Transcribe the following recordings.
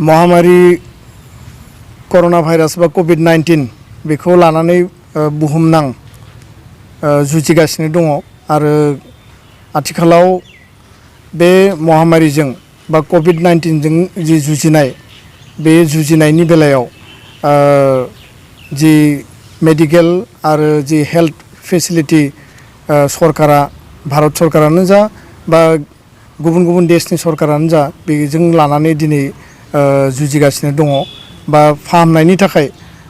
महामारी कर'ना भाइरास बा कोविड-19 बेखौ लानानै बुहुमनां जुजिगासिनो दङ आरो आथिखालाव बे महामारिजों बा कोविड-19 जों जि जुजिनाय बे जुजिनायनि बेलायाव जि मेडिकेल आरो जि हेल्थ फेसिलिटी सरकारा भारत सरकारानो जा बा गुबुन गुबुन देशनि सरकारानो जा बेजों लानानै दिनै जुजिगासिनो दङ बा फाहामनायनि थाखाय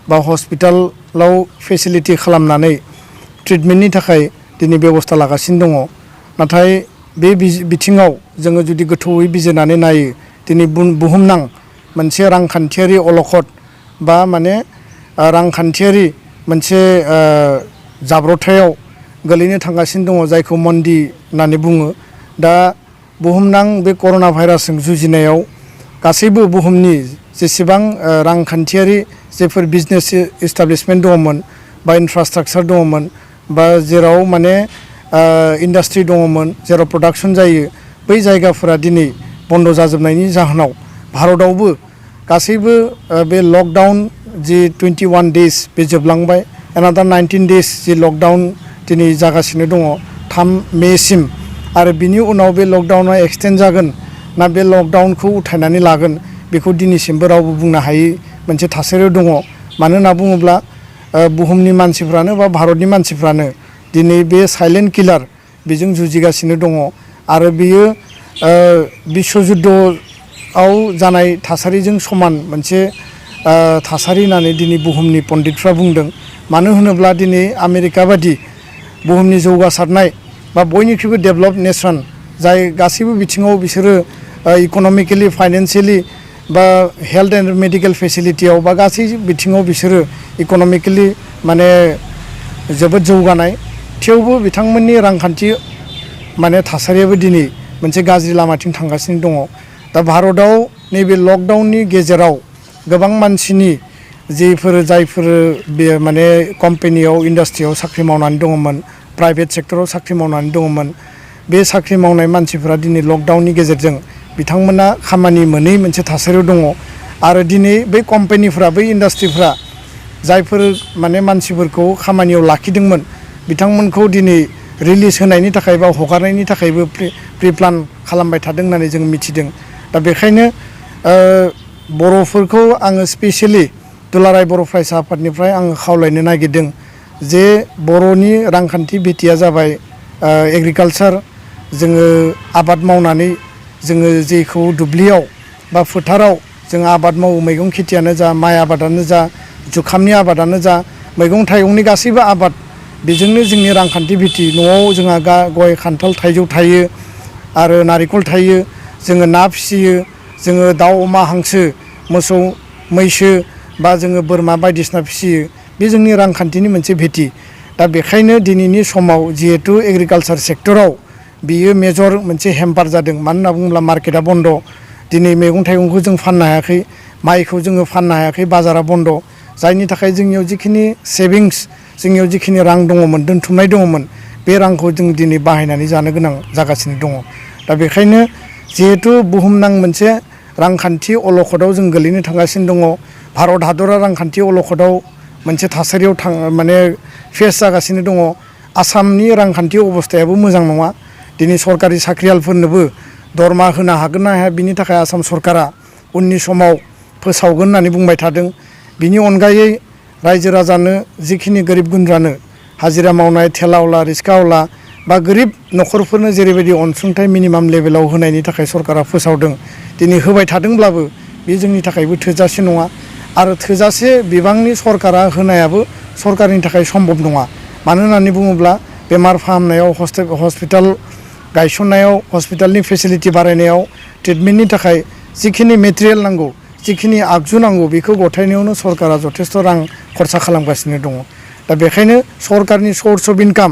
बा हस्पिटालाव फेसिलिटी खालामनानै ट्रिटमेन्टनि थाखाय दिनै बेबस्था लागासिनो दङ। नाथाय बे बिथिङाव जोङो जुदि गोथौयै बिजिरनानै नायो दिनै बुहुमनां मोनसे रांखान्थियारि अलखद बा माने रांखान्थियारि मोनसे जाब्रबथायाव गोलैनो थांगासिनो दङ जायखौ मन्दि होननानै बुङो। दा बुहुमनां बे कर'ना भाइरासजों जुजिनायाव गासैबो बुहुमनि जेसेबां रांखान्थियारि जेफोर बिजनेस इस्टाब्लिशमेन्ट दङमोन बा इनफ्रास्ट्राक्चार दङमोन बा जेराव माने इन्डास्ट्रि दङमोन जेराव प्रडाक्शन जायो बै जायगाफोरा दिनै बन्द जाजोबनायनि जाहोनाव भारतआवबो गासैबो बे लकडाउन जि 21 डेज बे जोबलांबाय। एनादार 19 डेज जि लकडाउन दिनै जागासिनो दङ 3 मेसिम आरो बिनि उनाव बे लकडाउना एक्सटेन्ड जागोन ना बे लकडाउनखौ उथायनानै लागोन बेखौ दिनैसिमबो रावबो बुंनो हायै मोनसे थासारियाव दङ। मानो होनना बुङोब्ला बुहुमनि मानसिफ्रानो बा भारतनि मानसिफ्रानो दिनै बे साइलेन्ट किलार बेजों जुजिगासिनो दङ आरो बियो बिश्व जुद्धआव जानाय थासारिजों समान मोनसे थासारि होननानै दिनै बुहुमनि पण्डितफ्रा बुंदों। मानो होनोब्ला दिनै आमेरिका बादि बुहुमनि जौगासारनाय बा बयनिख्रुइबो डेभेलप नेसन जाय गासैबो बिथिङाव बिसोरो इक'नमिकेलि फाइनेन्सियेलि बा हेल्थ एन्ड मेडिकेल फेसिलिटियाव बा गासै बिथिङाव बिसोरो इक'नमिकेलि माने जोबोद जौगानाय थेवबो बिथांमोननि रांखान्थि माने थासारियाबो दिनै मोनसे गाज्रि लामाथिं थांगासिनो दङ। दा भारतआव नैबे लकडाउननि गेजेराव गोबां मानसिनि जायफोर बे माने कम्पानियाव इन्डास्ट्रियाव साख्रि मावनानै दङमोन प्राइभेट सेक्टराव साख्रि मावनानै दङमोन बे साख्रि मावनाय मानसिफोरा दिनै लकडाउननि गेजेरजों बिथांमोना खामानि मोनै मोनसे थासारियाव दङ आरो दिनै बै कम्पानिफ्रा बै इन्डास्ट्रिफ्रा जायफोर माने मानसिफोरखौ खामानियाव लाखिदोंमोन बिथांमोनखौ दिनै रिलिज होनायनि थाखाय बा हगारनायनि थाखायबो प्रि प्लान खालामबाय थादों होननानै जों मिथिदों। दा बेखायनो बर'फोरखौ आङो स्पेसियेलि दुलाराय बर' फरायसा आफादनिफ्राय आङो खावलायनो नागिरदों जे बर'नि रांखान्थि बिथिया जाबाय एग्रिकालसार जोङो आबाद मावनानै जोङो जेखौ दुब्लियाव बा फोथाराव जों आबाद मावो मैगं खेथियानो जा माइ आबादानो जा जुखामनि आबादानो जा मैगं थाइगंनि गासैबो आबाद बेजोंनो जोंनि रांखान्थि बिथि न'आव जोंहा गय खान्थाल थाइजौ थायो आरो नारिखल थायो जोङो ना फिसियो जोङो दाउ अमा हांसो मोसौ मैसो बा जोङो बोरमा बायदिसिना फिसियो बे जोंनि रांखान्थिनि मोनसे भिति। दा बेखायनो दिनैनि समाव जिहेथु एग्रिकालसार सेक्टराव बियो मेजर मोनसे हेम्पार जादों। मानो होनना बुङोब्ला मार्केटआ बन्द दिनै मैगं थाइगंखौ जों फाननो हायाखै माइखौ जोङो फाननो हायाखै बाजारा बन्द जायनि थाखाय जोंनियाव जिखिनि सेभिंस जोंनियाव जिखिनि रां दङमोन दोनथुमनाय दङमोन बे रांखौ जों दिनै बाहायनानै जानो गोनां जागासिनो दङ। दा बेखायनो जिहेथु बुहुमनां मोनसे रांखान्थि अलखदाव जों गोलैनो थांगासिनो दङ भारत हादरा रांखान्थि अलखदाव मोनसे थासारियाव माने फेस जागासिनो दङ। आसामनि रांखान्थि अबस्थायाबो मोजां नङा दिनै सरकारि साख्रियालफोरनोबो दरमा होनो हागोन ना हाया बिनि थाखाय आसाम सरकारा उननि समाव फोसावगोन होननानै बुंबाय थादों। बिनि अनगायै रायजो राजानो जिखिनि गोरिब गुन्द्रानो हाजिरा मावनाय थेलावला रिक्सावला बा गोरिब न'खरफोरनो जेरैबायदि अनसुंथाइ मिनिमाम लेभेलाव होनायनि थाखाय सरकारा फोसावदों दिनै होबाय थादोंब्लाबो बे जोंनि थाखायबो थोजासे नङा आरो थोजासे बिबांनि सरकारा होनायाबो सरकारनि थाखाय सम्भब नङा। मानो होननानै बुङोब्ला बेमार फाहामनायाव हस्पिटाल गायसननायाव हस्पिटालनि फेसिलिटि बारायनायाव ट्रिटमेन्टनि थाखाय जिखिनि मेटेरियेल नांगौ जिखिनि आगजु नांगौ बेखौ गथायनायावनो सरकारा जथेस्थ' रां खरसा खालामगासिनो दङ। दा बेखायनो सरकारनि सर्स अफ इनकाम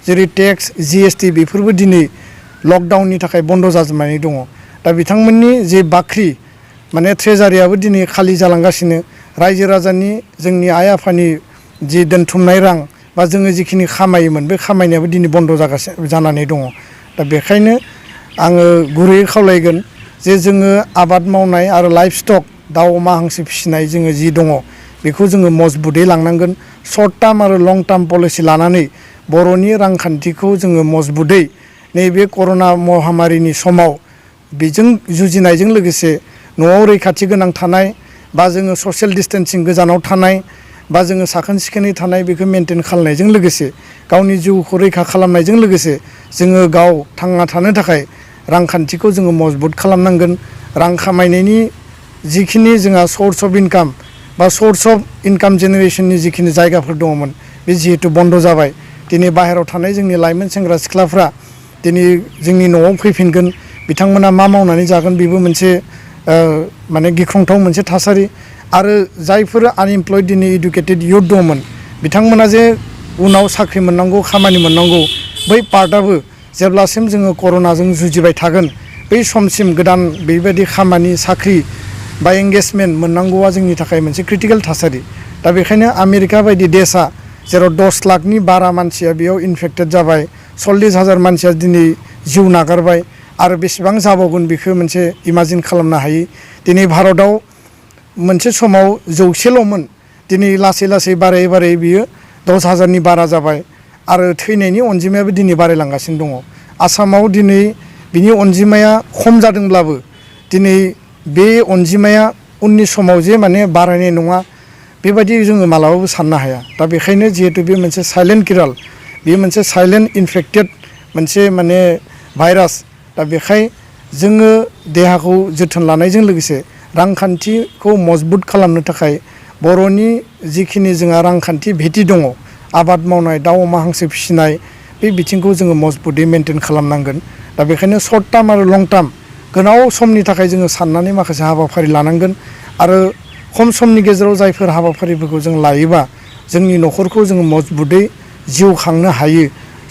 जेरै टेक्स GST बेफोरबो दिनै लकडाउननि थाखाय बन्द जाजोबनानै दङ। दा बिथांमोननि जे बाख्रि माने ट्रेजारियाबो दिनै खालि जालांगासिनो रायजो राजानि जोंनि आइ आफानि जि दोनथुमनाय रां बा जोङो जिखिनि खामायोमोन बे खामायनायाबो दिनै बन्द जानानै दङ। दा बेखायनो आङो गुरैयै खावलायगोन जे जोङो आबाद मावनाय आरो लाइफ स्टक दाउ अमा हांसो फिसिनाय जोङो जि दङ बेखौ जोङो मजबुतै लांनांगोन शर्ट टार्म आरो लं टार्म पलिसि लानानै बर'नि रांखान्थिखौ जोङो मजबुतै नैबे कर'ना महामारिनि समाव बेजों जुजिनायजों लोगोसे न'आव रैखाथि गोनां थानाय बा जोङो ससियेल डिस्टेन्सिं गोजानाव थानाय बा जोङो साखोन सिखोनै थानाय बेखौ मेनटेन खालामनायजों लोगोसे गावनि जिउखौ रैखा खालामनायजों लोगोसे जोङो गाव थांना थानो थाखाय रांखान्थिखौ जोङो मजबुत खालामनांगोन रां खामायनायनि जिखिनि जोंहा सर्स अफ इनकाम बा सर्स अफ इनकाम जेनेरेशननि जिखिनि जायगाफोर दङमोन बे जिहेतु बन्द जाबाय दिनै बाहेरायाव थानाय जोंनि लाइमोन सेंग्रा सिख्लाफ्रा दिनै जोंनि न'आव फैफिनगोन बिथांमोना मा मावनानै जागोन बेबो मोनसे माने गिख्रंथाव मोनसे थासारि आरो जायफोर आनइमप्लयड दिनै इडुकेटेड इयुथ दंमोन बिथांमोना जे उनाव साख्रि मोननांगौ खामानि मोननांगौ बै पार्टआबो जेब्लासिम जोङो कर'नाजों जुजिबाय थागोन बै समसिम गोदान बेबायदि खामानि साख्रि बा एंगेजमेन्ट मोननांगौआ जोंनि थाखाय मोनसे क्रिटिकेल थासारि दा बेखायनो आमेरिका बायदि देशा जेराव 10 लाखनि बारा मानसिया बेयाव इनफेक्टेड जाबाय 40,000 मानसिया दिनै जिउ नागारबाय आरो बेसेबां जाबावगोन बेखौ मोनसे इमाजिन खालामनो हायो दिनै भारतआव मोनसे समाव 100ल'मोन दिनै लासै लासै बारायै बारायै बियो 10,000नि बारा जाबाय आरो थैनायनि अनजिमायाबो दिनै बारायलांगासिनो दङ आसामाव दिनै बिनि अनजिमाया खम जादोंब्लाबो दिनै बे अनजिमाया उननि समाव जे माने बारायनाय नङा बेबायदि जोङो मालाबाबो साननो हाया दा बेखायनो जिहेतु बे मोनसे साइलेन्ट किराल बेयो मोनसे साइलेन्ट इनफेक्टेड मोनसे माने भाइरास दा बेखाय जोङो देहाखौ जोथोन लानायजों लोगोसे रांखान्थिखौ मजबुत खालामनो थाखाय बर'नि जिखिनि जोंहा रांखान्थि भेटि दङ आबाद मावनाय दाउ अमा हांसो फिसिनाय बे बिथिंखौ जोङो मजबुतै मेनटेन खालामनांगोन दा बेखायनो शर्ट टार्म आरो लं टार्म गोलाव समनि थाखाय जोङो साननानै माखासे हाबाफारि लानांगोन आरो खम समनि गेजेराव जायफोर हाबाफारिफोरखौ जों लायोबा जोंनि न'खरखौ जोङो मजबुतै जिउ खांनो हायो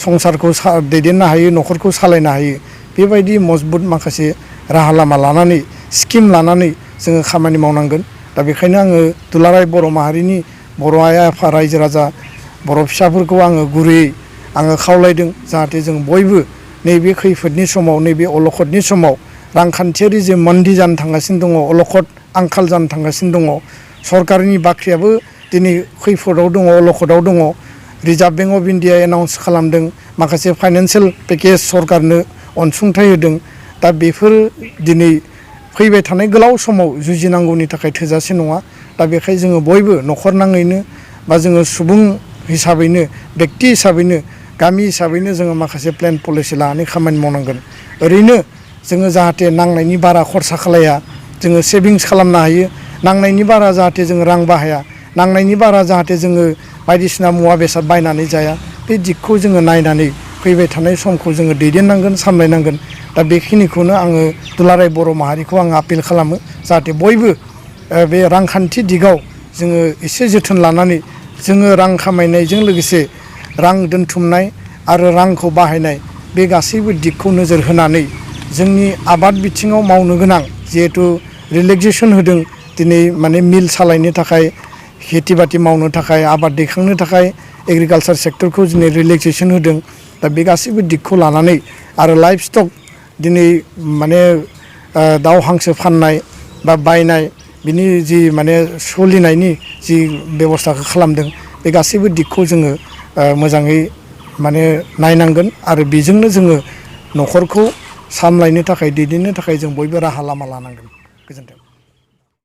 संसारखौ दैदेननो हायो न'खरखौ सालायनो हायो बेबायदि मजबुत माखासे राहा लामा लानानै स्किम लानानै जोङो खामानि मावनांगोन दा बेखायनो आङो दुलाराय बर' माहारिनि बर' आइ आफा रायजो राजा बर' फिसाफोरखौ आङो गुरैयै आङो खावलायदों जाहाथे जों बयबो नैबे खैफोदनि समाव नैबे अलखदनि समाव रांखान्थियारि जे मन्दि जानो थांगासिनो दङ अलखद आंखाल जानो थांगासिनो दङ सरकारनि बाख्रियाबो दिनै खैफोदाव दङ अलखदाव दङ reserve bank of India announce खालामदों माखासे फाइनान्सियेल पेकेज सरकारनो अनसुंथाइ होदों दा बेफोर दिनै फैबाय थानाय गोलाव समाव जुजिनांगौनि थाखाय थोजासे नङा दा बेखाय जोङो बयबो न'खर नाङैनो बा जोङो सुबुं हिसाबैनो बेक्ति हिसाबैनो गामि हिसाबैनो जोङो माखासे प्लेन पलिसि लानानै खामानि मावनांगोन ओरैनो जोङो जाहाथे नांनायनि बारा खरसा खालाया जोङो सेभिंस खालामनो हायो नांनायनि बारा जाहाथे जोङो रां बाहाया नांनायनि बारा जाहाथे जोङो बायदिसिना मुवा बेसाद बायनानै जाया बे दिगखौ जोङो नायनानै फैबाय थानाय समखौ जोङो दैदेननांगोन सामलायनांगोन दा बेखिनिखौनो आङो दुलाराय बर' माहारिखौ आङो आपिल खालामो जाहाथे बयबो बे रांखान्थि दिगाव जोङो एसे जोथोन लानानै जोङो रां खामायनायजों लोगोसे रां दोनथुमनाय आरो रांखौ बाहायनाय बे गासैबो दिगखौ नोजोर होनानै जोंनि आबाद बिथिङाव मावनो गोनां जिहेथु रिलेक्सेसन होदों दिनै माने मिल सालायनो थाखाय खेथि बाथि मावनो थाखाय आबाद दैखांनो थाखाय एग्रिकालसार सेक्टरखौ दिनै रिलेक्सेसन होदों दा बे गासैबो दिगखौ लानानै आरो लाइफ स्टक दिनै माने दाउ हांसो फाननाय बा बायनाय बिनि जि माने सोलिनायनि जि बेब'स्थाखौ खालामदों बे गासैबो दिगखौ जोङो मोजाङै माने नायनांगोन आरो बेजोंनो जोङो न'खरखौ सामलायनो थाखाय दैदेननो थाखाय जों बयबो राहा लामा लानांगोन गोजोन्थों।